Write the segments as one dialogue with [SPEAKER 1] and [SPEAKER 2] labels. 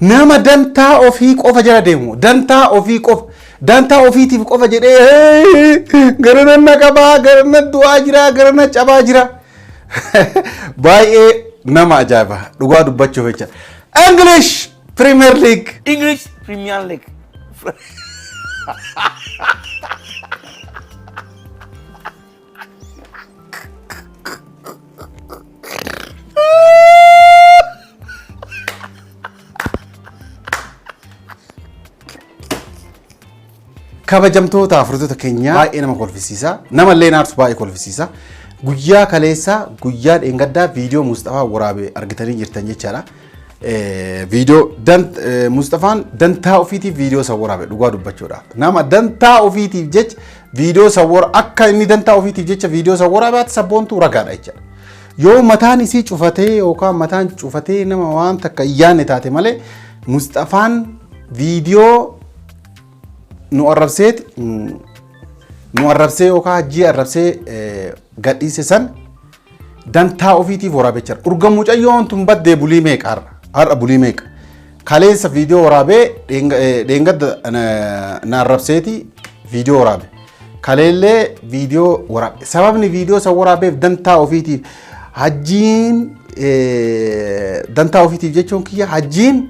[SPEAKER 1] Nama dantaa ofii qofa jala deemu, dantaa ofii qofa, dantaa ofiitiif qofa jedhee gara nan na qabaa, gara nan du'aa jira, gara nan cabaa jira. Baay'ee nama ajaa'iba dhugaa dubbachuuf jecha. English Premier League.
[SPEAKER 2] English Premier League.
[SPEAKER 1] Kabajamtoota hordoftoota keenyaa, baay'ee nama kolfisiisa. Namallee naarsu, baay'ee kolfisiisa. Guyyaa kaleessaa, guyyaa dheengaddaa viidiyoo Mustafaa waraabee argitanii jirtan jechaadha. Viidiyoo Mustafaan dantaa ofiitiif viidiyoo san waraabe dhugaa dubbachuudhaaf. Nama dantaa ofiitiif jecha viidiyoo san wara akka inni dantaa ofiitiif jecha viidiyoo san waraabe ati sabboontuu ragaadha jechaadha. Yoo mataan isii cufatee yookaan mataan cufatee nama waan takka hin yaadne taate malee, Mustafaan viidiyoo nu arrabseet, nu arrabsee yookaan hajjii arrabsee gadhiise san dantaa ofiitiif waraabee jira. Urga mucayyoon tun baddee bulii meeqa har'a? Har'a bulii meeqa? Kaleessa viidiyoo waraabee, dheengadda na arrabseeti viidiyoo waraabe. Kaleellee viidiyoo waraabe. Sababni viidiyoo san waraabeef dantaa ofiitiif, hajjiin dantaa ofiitiif jechuun kiyya, hajjiin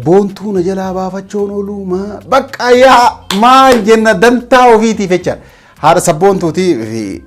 [SPEAKER 1] boontuu na jalaa baafachuun oolu maa bakka yaa maal jenna, dantaa ofiitiif jecha. Haadha sabboontuutii fi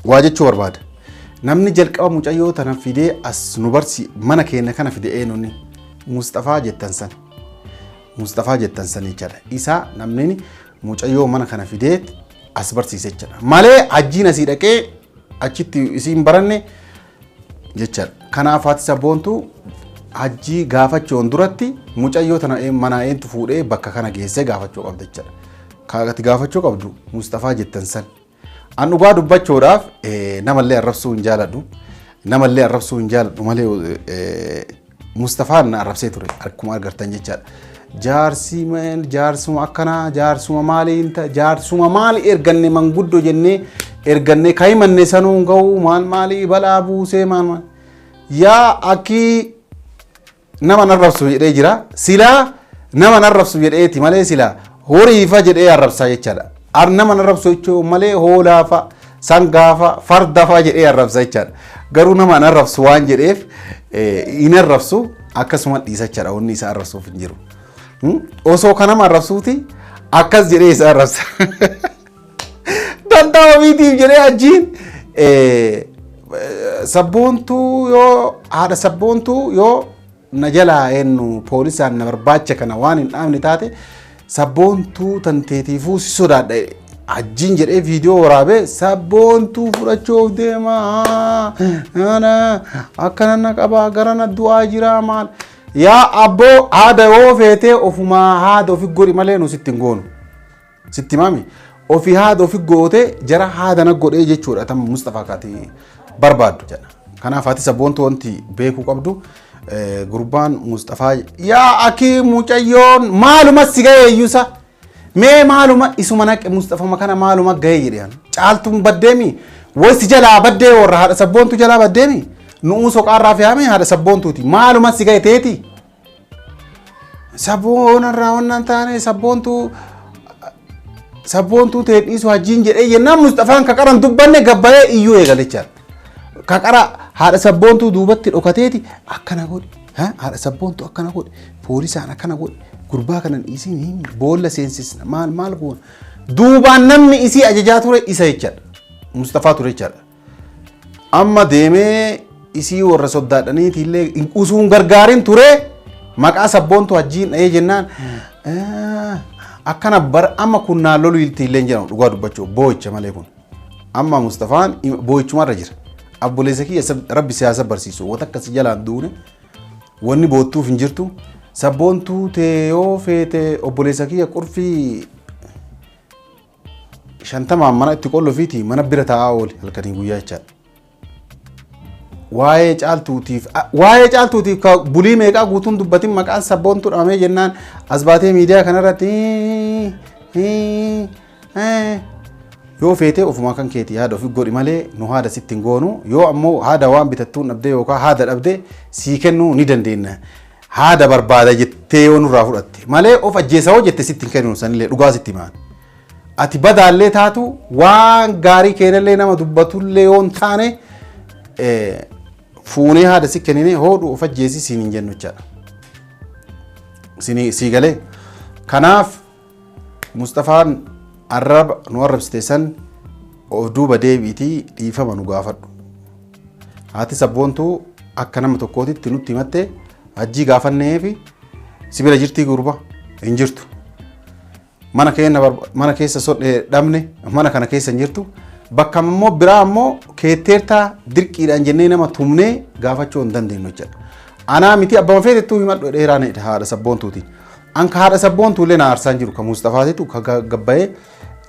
[SPEAKER 1] waa jechuu barbaada. Namni jalqaba mucayyoo tana fidee as nu barsi mana keenya kana fide eenyuni? Mustafaa jettan san. Mustafaa jettan san jechaadha. Isa namni mucayyoo mana kana fidee as barsiise jechaadha. Malee hajjiin asii dhaqee achitti isiin baranne jechaadha. Kanaaf haati sabboontuu hajjii gaafachuun duratti mucayyoo tana manaa eentu fuudhee bakka kana geessee gaafachuu qabda jechaadha. Kaati gaafachuu qabdu Mustafaa jettan san. An dhugaa dubbachuudhaaf namallee arrabsuu hin jaaladhu. Namallee arrabsuu hin jaaladhu malee, Mustafaan na arrabsee ture akkuma agartan jechaadha. Jaarsi jaarsuma akkanaa, jaarsuma maaliin, jaarsuma maali erganne, manguddoo jennee erganne kayimanne sanuu ga'uu maal maalii balaa buusee maal maal. Yaa akkii nama arrabsu jedhee jira. Silaa nama arrabsu jedheeti malee, silaa horiifa jedhee arrabsaa jechaadha. Nama arrabsu jechuun malee hoolaafa, sangaafa, fardafa jedhee arrabsa jechaadha. Garuu nama arrabsu waan jedheef hin arrabsu, akkasuma dhiisa jechaadha, wanni isa arrabsuuf hin jiru. Osoo ka nama arrabsuuti akkas jedhee isa arrabsa. Dantaa ofiitiif jedhee achiin sabboontuu yoo haadha sabboontuu yoo na jalaa eenyu poolisaan na barbaacha kana waan hin dhaabne taate, sabboontuu tanteetiifuu si sodaadha ajjiin jedhee viidiyoo waraabee sabboontuu fudhachuuf deema, akkana na qabaa, gara na du'aa jira maal. Yaa abboo, haada yoo feetee ofumaa haada ofi godhi malee nu sitti hin goonu. Sitti maami, ofii haada ofi goote jara haada na godhee jechuudha tam Mustafaa kaati barbaaddu jedha. Kanaaf ati sabboontu wanti beekuu qabdu, gurbaan Mustafaa yaa akii mucayyoon maaluma si ga'e iyyuusa mee maaluma isuma naqe Mustafama kana maaluma ga'e jedhe. Caaltuun baddeemi way si jalaa baddee, warra haadha sabboontu jalaa baddeemi, nu'uu soqaarraa fe'ame haadha sabboontuuti maaluma si ga'e teeti. Sabboonarraa wannan taane, sabboontuu sabboontuu ta'e dhiisu hajjiin jedhee jennaan, Mustafaan ka qaran dubbanne gabbayee iyyuu eegale jechaadha. Ka qara haadha sabboontuu duubatti dhokateeti akkana godhi, haadha sabboontuu akkana godhi, poolisaan akkana godhi, gurbaa kana dhiisiin boolla seensisna maal maal goona. Duubaan namni isii ajajaa ture isa jechaadha. Mustafaa ture jechaadha. Amma deemee isii warra soddaadhaniiti illee usuun gargaarin ture, maqaa sabboontu hajjiin dhahee jennaan akkana bar amma kun naan lolu ilti illee jedhamu. Dhugaa dubbachuu boo'icha malee kun amma Mustafaan boo'ichumarra jira. Abboleessa kiyya, rabbi siyaasa barsiisu wata akkasi jalaan duune wanni boottuuf hin jirtu. Sabboontuu tee yoo feete, obboleessa kiyya, qurfii 50n mana itti qollofiiti mana bira taa'aa oole halkanii guyyaa jechaadha. Waa'ee caaltuutiif ka bulii meeqaa guutuun dubbatin maqaan sabboontuu dhabamee jennaan as baatee miidiyaa kanarratti yoo feete ofumaa kan keeti haada ofi godhi malee nu haada sitti hin goonu. Yoo ammoo haada waan bitattuun dhabdee yookaan haada dhabdee sii kennuu ni dandeenya. Haada barbaada jettee yoo nurraa fudhatte malee of ajjeesa hoo jette sitti hin kenninu sanillee dhugaa sitti himaan. Ati badaallee taatu waan gaarii keenallee nama dubbatullee yoo hin taane fuunee haada si kennine hoodhu of ajjeesi siin hin jennu jechaadha. Sii galee. Kanaaf Mustafaan arraba nu arrabsite san of duuba deebiitii dhiifama nu gaafadhu. Haati sabboontuu akka nama tokkootitti nutti himatte hajjii gaafanneefi si bira jirtii gurba hin jirtu. Mana keenya mana keessa sodhee dhabne mana kana keessa hin jirtu. Bakka immoo biraa immoo keetteertaa dirqiidhaan jennee nama tumnee gaafachuu hin dandeenyu jechuudha. Anaa miti abbama feetettuu himadhu dheeraan haadha sabboontuutiin. Anka haadha sabboontuullee na aarsaan jiru ka Mustafaatitu ka gabbayee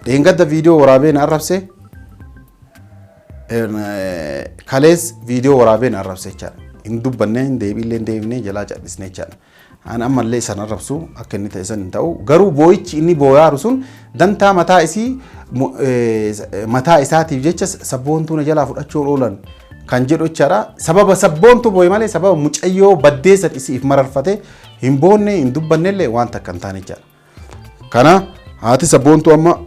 [SPEAKER 1] dheengadda viidiyoo waraabee na arrabse kalees viidiyoo waraabee na arrabse jechaadha. Hin dubbanne hin deebiillee hin deebinee jalaa callisne jechaadha. An ammallee isan arrabsu akka inni ta'e san hin ta'u garuu boo'ichi inni booyaaru sun dantaa mataa isii mataa isaatiif jecha sabboontuu na jalaa fudhachuu oolan kan jedhu jechaadha. Sababa sabboontuu boo'e malee sababa mucayyoo baddeessa isiif mararfate hin boonne hin dubbannellee waan takka hin taane jechaadha. Kana haati sabboontuu amma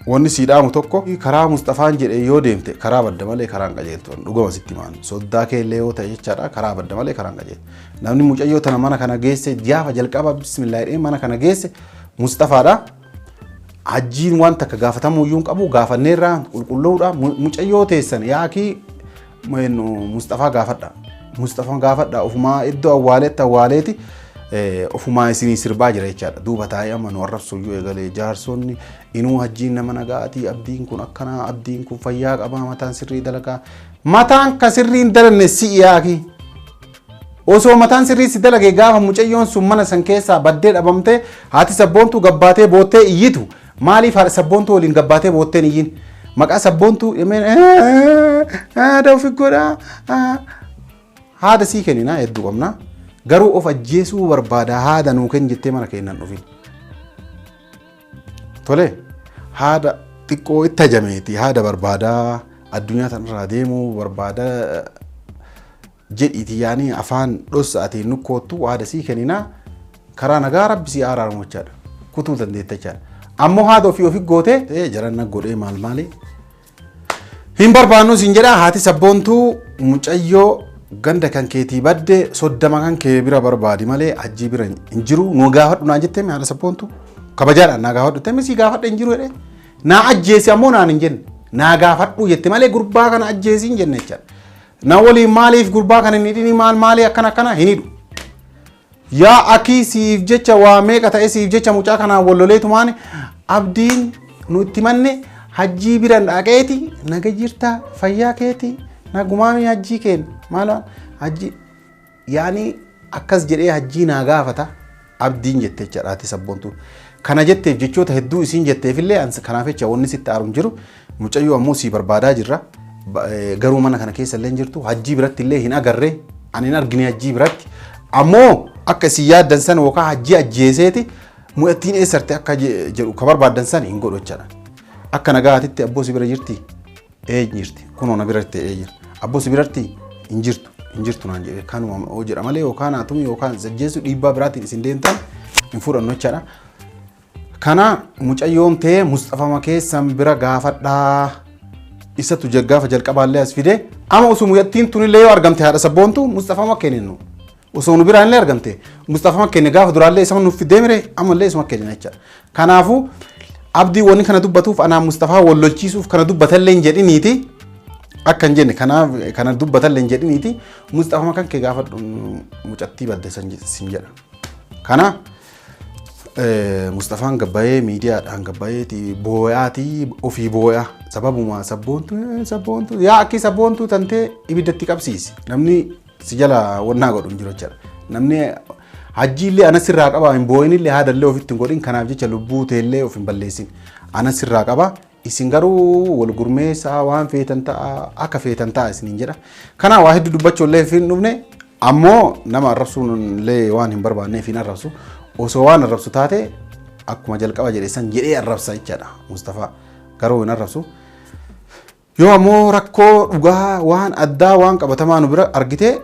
[SPEAKER 1] wanni sii dhaamu tokko karaa Mustafaan jedhe yoo deemte karaa badda malee karaa hin qajeeltu. Dhugama sitti himaan soddaa kee illee yoo ta'e jechaadha karaa badda malee karaa hin qajeeltu. Namni mucayyoo tana mana kana geesse gaafa jalqaba bismillah jedhee mana kana geesse Mustafaadha. Hajjiin waan takka gaafatamuu iyyuu hin qabu gaafanneerraa qulqulluudha mucayyoo teessan yaakii Mustafaa gaafadha. Mustafaa gaafadha ofumaa iddoo awwaaleetti awwaaleeti ofumaa isinii sirbaa jira jechaadha. Duuba taa'ee amma nu arrabsu iyyuu eegalee jaarsonni inuu hajjiin nama nagaatii abdiin kun akkanaa abdiin kun fayyaa qabaa mataan sirrii dalagaa. Mataan ka sirrii hin dalanne si'i yaakii. Osoo mataan sirrii si dalage gaafa mucayyoon sun mana san keessaa baddee dhabamtee haati sabboontuu gabbaatee boottee iyyitu maaliif haadha sabboontuu waliin gabbaatee bootteen iyyin? Maqaa sabboontuu haadha ofi godhaa haada sii kennina hedduu qabna garuu of ajjeesuu barbaada haada nuu kenni jettee mana keennan dhufin. Tole haada xiqqoo itti hajameeti haada barbaadaa addunyaa tanarraa deemuu barbaada jedhiiti yaanii afaan dhossaatiin nukkoottu haada sii kenninaa karaa nagaa rabbi sii araaramu jechaadha. Kutuu dandeetta jechaadha. Ammoo haada ofii ofi gootee jaranna godhee maal maali. Hin barbaannu siin jedha haati sabboontuu mucayyoo ganda kan keetii badde soddama kan kee bira barbaadi malee hajjii bira hin jiru nu gaafadhu naan jettee haadha sabboontuu kabajaadhaan naa gaafadhu jettee sii gaafadhe hin jiru jedhee naa ajjeesi ammoo naan hin jenne naa gaafadhu jette malee gurbaa kana ajjeesi hin jenne jechaadha. Na waliin maaliif gurbaa kana hin hidhini maal maalii akkana akkana hin hidhu. Yaa akii siif jecha waa meeqa ta'e siif jecha mucaa kanaan wal loleetumaan abdiin nu itti manne hajjii biran dhaqeeti naga jirta fayyaa keeti nagumaamii hajjii keen maal hajjii yaani akkas jedhee hajjii naa gaafata abdiin jette jechaadha ati sabboontuu. Kana jetteef jechoota hedduu isiin jetteefillee kanaaf jecha wanni sitti aaru hin jiru mucayyoo ammoo sii barbaadaa jirra. Garuu mana kana keessa illee hin jirtu hajjii biratti illee hin agarre ani hin argine hajjii biratti ammoo akka isin yaaddan san yookaan hajjii ajjeeseeti mu'attiin eessarte akka jedhu ka barbaaddan san hin godhu jechaadha. Akka nagaatitti abboo si bira jirti ee jirti kunoo na biratti ee jira abboo si biratti hin jirtu hin jirtu naan jedhe kanuma oo jedha malee yookaan haatumi yookaan ajjeessu dhiibbaa biraatiin isin deemtan hin fudhannu jechaadha. Kana mucayyoon tee Musxafama keessan bira gaafadhaa. Isatu gaafa jalqabaallee as fide. Amma osoo mucattiin tunillee yoo argamte haadha sabboontu Musxafama kennu. Osoo nu biraan illee argamte Musxafama kenne gaafa duraallee isama nuuf fidee mire ammallee isuma kenna jechaadha. Kanaafuu abdii wanni kana dubbatuuf anaa Musxafaa wal lolchiisuuf kana dubbatallee hin jedhiniiti. Akka hin jenne kanaaf kana dubbatallee hin jedhiniiti. Musxafama kan kee gaafadhu mucattii badde san sin jedha. Kana Mustafaan gabbayee miidiyaadhaan gabbayeeti boo'aati ofii boo'a sababuma sabboontu sabboontu yaa akki sabboontuu tantee ibiddatti qabsiisi namni si jala wannaa godhu hin jiru jechaadha. Namni hajjiillee ana sirraa qaba hin boo'inillee haadallee ofitti hin godhin kanaaf jecha lubbuu teellee of hin balleessin ana sirraa qaba isin garuu wal gurmeessaa waan feetan ta'a akka feetan ta'a isiniin jedha. Kana waa hedduu dubbachuu illee hin dhufne ammoo nama arrabsuun illee waan hin barbaanneef hin arrabsu. Osoo waan arrabsu taate akkuma jalqaba jedhe san jedhee arrabsa jechaadha Mustafaa garuu hin arrabsu. Yoo ammoo rakkoo dhugaa waan addaa waan qabatamaa nu bira argite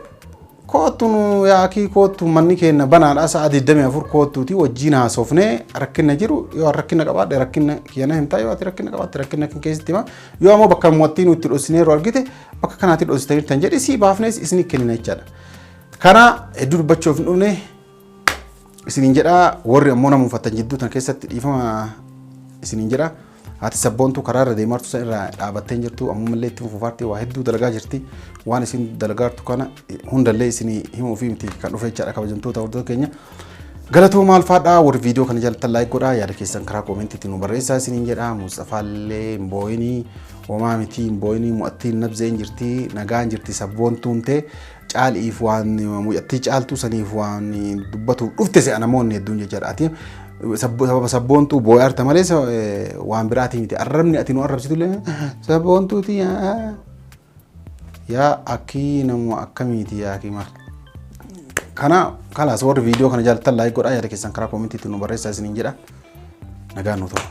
[SPEAKER 1] Koottu nu yaakii, koottu, manni keenya banaadha, sa'a 24 koottuuti wajjin haasofnee rakkina jiru, yoo rakkina qabaadhe rakkina kiyyana himtaa, yoo ati rakkina qabaatte rakkina kan keessatti hima, yoo ammoo bakka mo'attii nutti dhoksineeru argite bakka kanaatti dhoksitaniirtan jedhi, sii baafnees isinii kennina jechaadha. Kana hedduu dubbachuuf hin dhufne isiniin jedha. Warri ammoo nama uffatan jidduu tan keessatti dhiifama isiniin jedha. Haati Sabboontuu karaa irra deemartu san irraa dhaabattee jirtu, ammallee itti fufaarti, waa hedduu dalagaa jirti. Waan isin dalagaartu kana hundallee isinii himuu fi miti kan dhufe jechaadha, kabajamtoota hordoftoota keenya. Galatoo maal faadhaa, warri viidiyoo kana jalatti like godhaa, yaada keessan karaa commentiitti nu barreessaa isiniin jedha. Mustafaallee hin boo'inii, homaa miti, hin boo'inii, mo'attiin nabzeen jirti, nagaan jirti. Sabboontuun ta'e caaliif waan mucattii caaltuu saniif waan dubbatuuf dhufte se'a namoonni hedduun jechaadha. Ati sababa Sabboontuu boo'aarta malee waan biraatii miti. Arrabni ati nu arrabsitu illee Sabboontuuti yaa akkii nama akkamiiti yaa akii maal. Kana kalaas, warri viidiyoo kana jaallattan like godhaa, yaada keessan karaa commentiitti nu barreessaa isiniin jedha. Nagaan nu ta'u.